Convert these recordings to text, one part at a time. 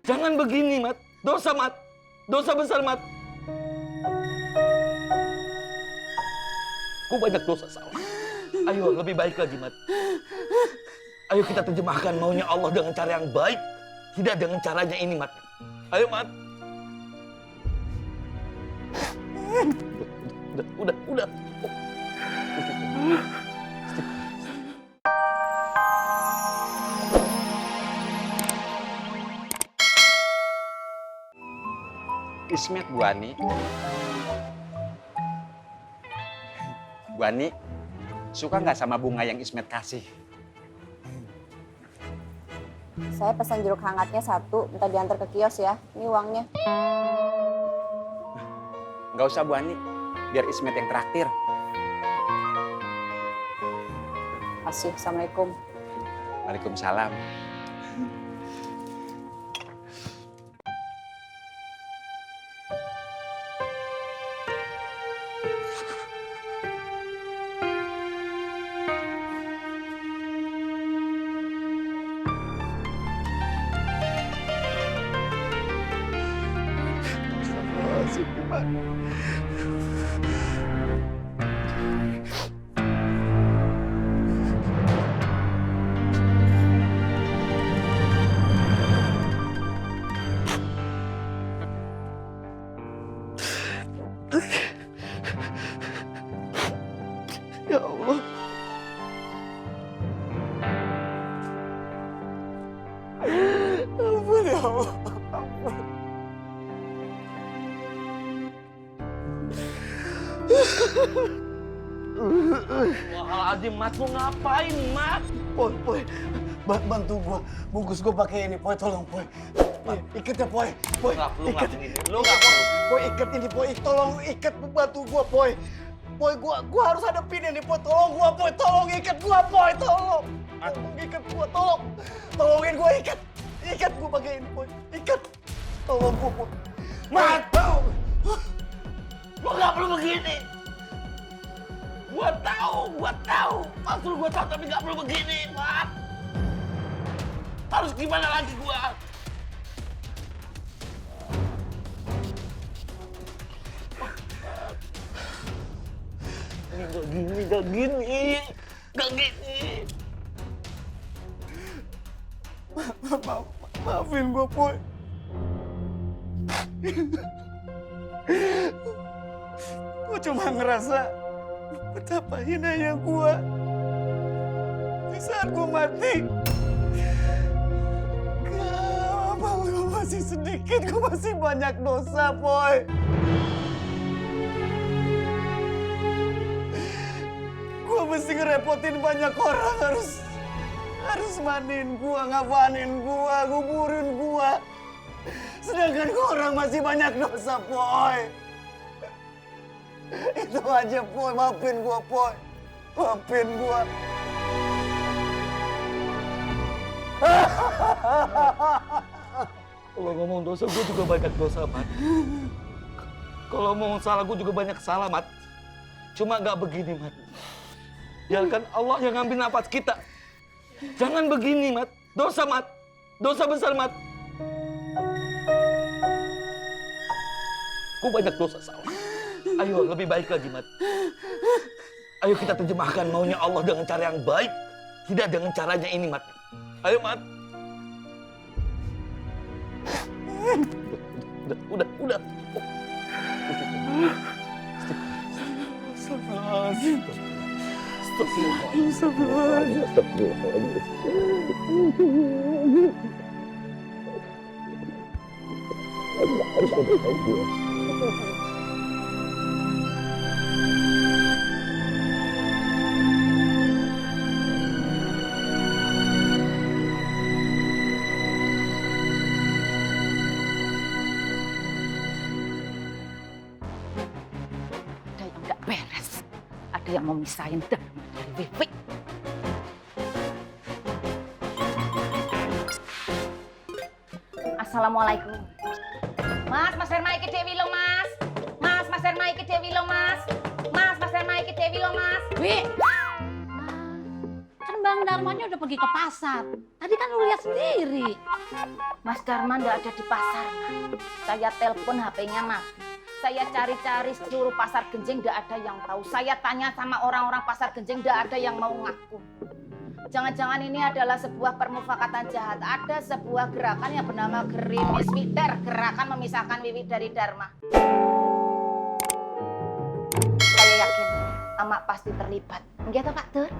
Jangan begini, Mat. Dosa, Mat. Dosa besar, Mat. Ku banyak dosa salah. Ayo, lebih baik lagi, Mat. Ayo kita terjemahkan maunya Allah dengan cara yang baik. Tidak dengan caranya ini, Mat. Ayo, Mat. Udah. Ismet, Bu Ani. Bu Ani, suka nggak sama bunga yang Ismet kasih? Saya pesan jeruk hangatnya 1, minta diantar ke kios ya. Ini uangnya. Nggak usah, Bu Ani. Biar Ismet yang traktir. Kasih, Assalamualaikum. Waalaikumsalam. Ya Allah. Ampun ya Allah. Ampun. Wah, Azim, Mat, lu ngapain, Mat? Poy, bantu gua, bungkus gua pakai ini, Poy, tolong, Poy. Ikat ya, Poy. Poy, ikat. Lu nggak perlu. Poy, ikat ini, Poy. Tolong ikat, bantu gua, Poy. Poy, gua harus hadapin ini, Poy. Tolong gua, Poy. Tolong ikat gua, Poy. Tolong. Tolong ikat gua, tolong. Tolongin gua, ikat. Ikat gua pakai ini, Poy. Ikat. Tolong gua, Poy. Mat! Lu nggak perlu begini. Gua tahu. Maksud gua tahu tapi nggak perlu begini, Mat. Harus gimana lagi gua? Gak gini. Maafin gua, Poy. Gua cuma ngerasa betapa hinanya gua di saat gua mati. Amal gua masih sedikit, gua masih banyak dosa, Poy. Gua mesti ngerepotin banyak orang, harus mandiin gua, ngapanin gua, nguburin gua. Sedangkan gua orang masih banyak dosa, Poy. Itu aja, Poy. Maafin gua, Poy. Maafin gua. Kalau ngomong dosa, gue juga banyak dosa, Mat. Kalau ngomong salah, gue juga banyak salah, Mat. Cuma nggak begini, Mat. Biarkan Allah yang ngambil nafas kita. Jangan begini, Mat. Dosa, Mat. Dosa besar, Mat. Gue banyak dosa salah. Ayo, lebih baik lagi, Mat. Ayo kita terjemahkan maunya Allah dengan cara yang baik. Tidak dengan caranya ini, Mat. Ayo, Mat. Udah. Astagfirullahaladzim. Ada yang nggak beres. Ada yang mau misahin dari Wiwi. Assalamualaikum. Mas Herma iki Dewi lo, Mas. Mas Herma iki Dewi lo, Mas. Mas Herma iki Dewi lo, Mas. Wi. Kan Bang Mang Darmanya udah pergi ke pasar. Tadi kan lu lihat sendiri. Mas Darman nggak ada di pasar, Mak. Saya telepon HP-nya mati. Saya cari-cari seluruh pasar Genjing, nggak ada yang tahu. Saya tanya sama orang-orang pasar Genjing, nggak ada yang mau ngaku. Jangan-jangan ini adalah sebuah permufakatan jahat. Ada sebuah gerakan yang bernama Gerimis Wider, gerakan memisahkan Wiwi dari Dharma. Saya yakin Amak pasti terlibat. Gitu Pak Tur.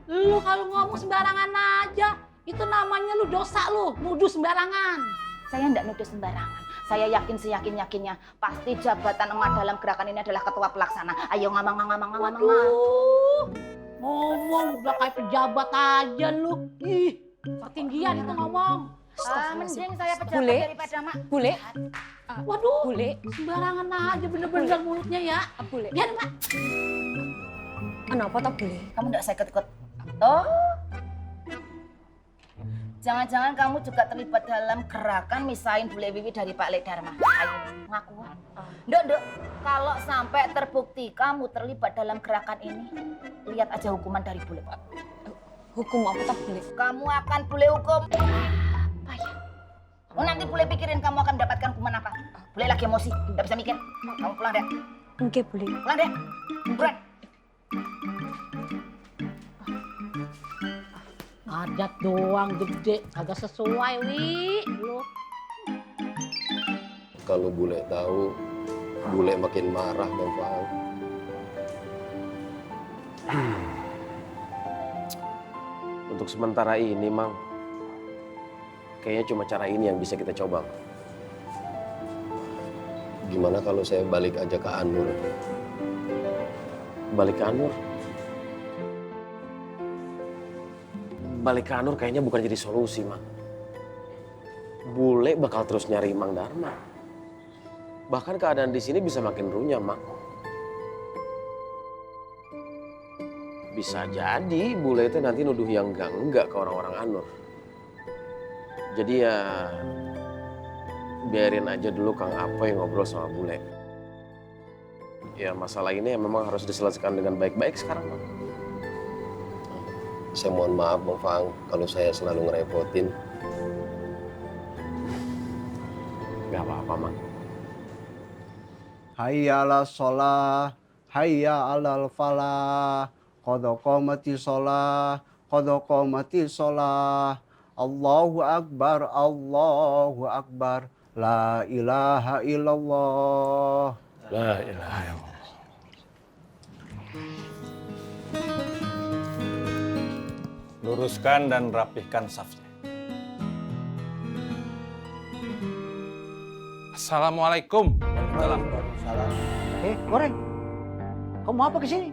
Lu kalau ngomong sembarangan aja, itu namanya lu dosa lu, nuduh sembarangan. Saya enggak nuduh sembarangan. Saya yakin seyakin-yakinnya pasti jabatan emak dalam gerakan ini adalah ketua pelaksana. Ayo ngomong. Waduh, ngomong udah kayak pejabat aja lu. Ih, ketinggian itu ngomong. Mending saya pejabat Bule. daripada Mak. Bule. Waduh, Bule. sembarangan aja bener-bener mulutnya ya. Bule. Biar Mak. Kenapa tak bule? Kamu enggak saya ikut-ikut. Oh. Jangan-jangan kamu juga terlibat dalam gerakan misahin Bule Wiwi dari Pak Lek Dharma. Ayo, ngaku. Nduk. Kalau sampai terbukti kamu terlibat dalam gerakan ini, lihat aja hukuman dari Bule, Pak. Hukum apa tak bule? Kamu akan Bule hukum. Apa ya? Oh, nanti Bule pikirin kamu akan mendapatkan hukuman apa. Bule lagi emosi, nggak bisa mikir. Kamu pulang deh. Oke bule. Pulang deh. Buruan. Adat doang gede, agak sesuai, Wi. Lu. Kalau bule tahu, bule makin marah, Bang Faang. Untuk sementara ini, Mang, kayaknya cuma cara ini yang bisa kita coba. Gimana kalau saya balik aja ke Anur? Balik ke Anur? Balik ke Anur kayaknya bukan jadi solusi, Mang. Bule bakal terus nyari Mang Darma. Bahkan keadaan di sini bisa makin runyam, Mang. Bisa jadi bule itu nanti nuduh yang enggak ke orang-orang Anur. Jadi ya biarin aja dulu Kang Apoy ngobrol sama bule. Ya masalah ini memang harus diselesaikan dengan baik-baik sekarang, Mang. Saya mohon maaf Bang Faang kalau saya selalu ngerepotin. Gak apa-apa, Mang. Hayya 'alas shalah, hayya 'alal falah, qad qamatis shalah, qad qamatis shalah. Allahu akbar, Allahu akbar. La ilaha illallah. La ilaha illallah. Luruskan dan rapihkan safnya. Assalamualaikum. Waalaikumsalam. Goreng. Kamu apa ke sini?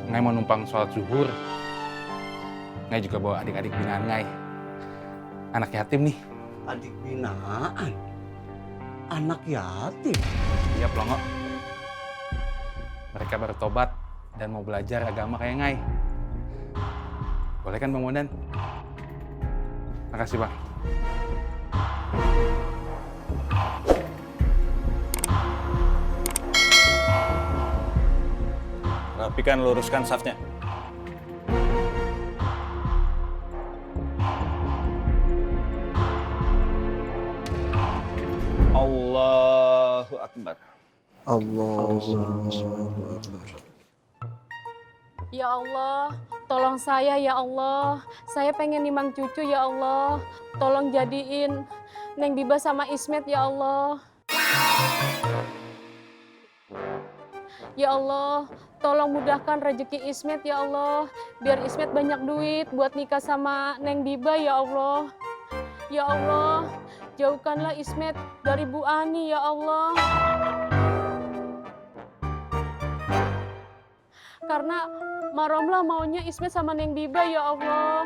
Ngai mau numpang sholat zuhur. Ngai juga bawa adik-adik binaan Ngai. Anak yatim nih. Adik binaan. Anak yatim. Iya, Plongo. Mereka baru tobat dan mau belajar agama kayak Ngai. Boleh kan Bang Bondan? Makasih Bang. Rapikan, luruskan safnya. Allahu Akbar. Allahu Akbar. Ya Allah, tolong saya ya Allah. Saya pengen nimang cucu ya Allah. Tolong jadiin Neng Biba sama Ismet ya Allah. Ya Allah, tolong mudahkan rezeki Ismet ya Allah. Biar Ismet banyak duit buat nikah sama Neng Biba ya Allah. Ya Allah, jauhkanlah Ismet dari Bu Ani ya Allah. Karena Maromlah maunya Ismet sama Neng Biba ya Allah.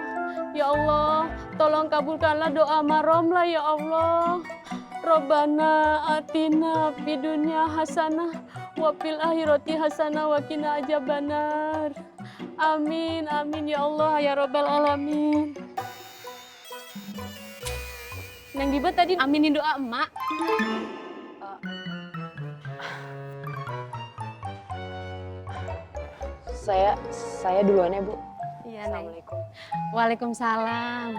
Ya Allah, tolong kabulkanlah doa Maromlah ya Allah. Robbana atina fid dunya hasanah wa fil akhirati hasanah wa qina adzabannar. Amin, amin ya Allah ya Rabbal alamin. Neng Biba tadi aminin doa emak. Saya duluan ya, Bu. Iya, Neng. Assalamualaikum. Waalaikumsalam.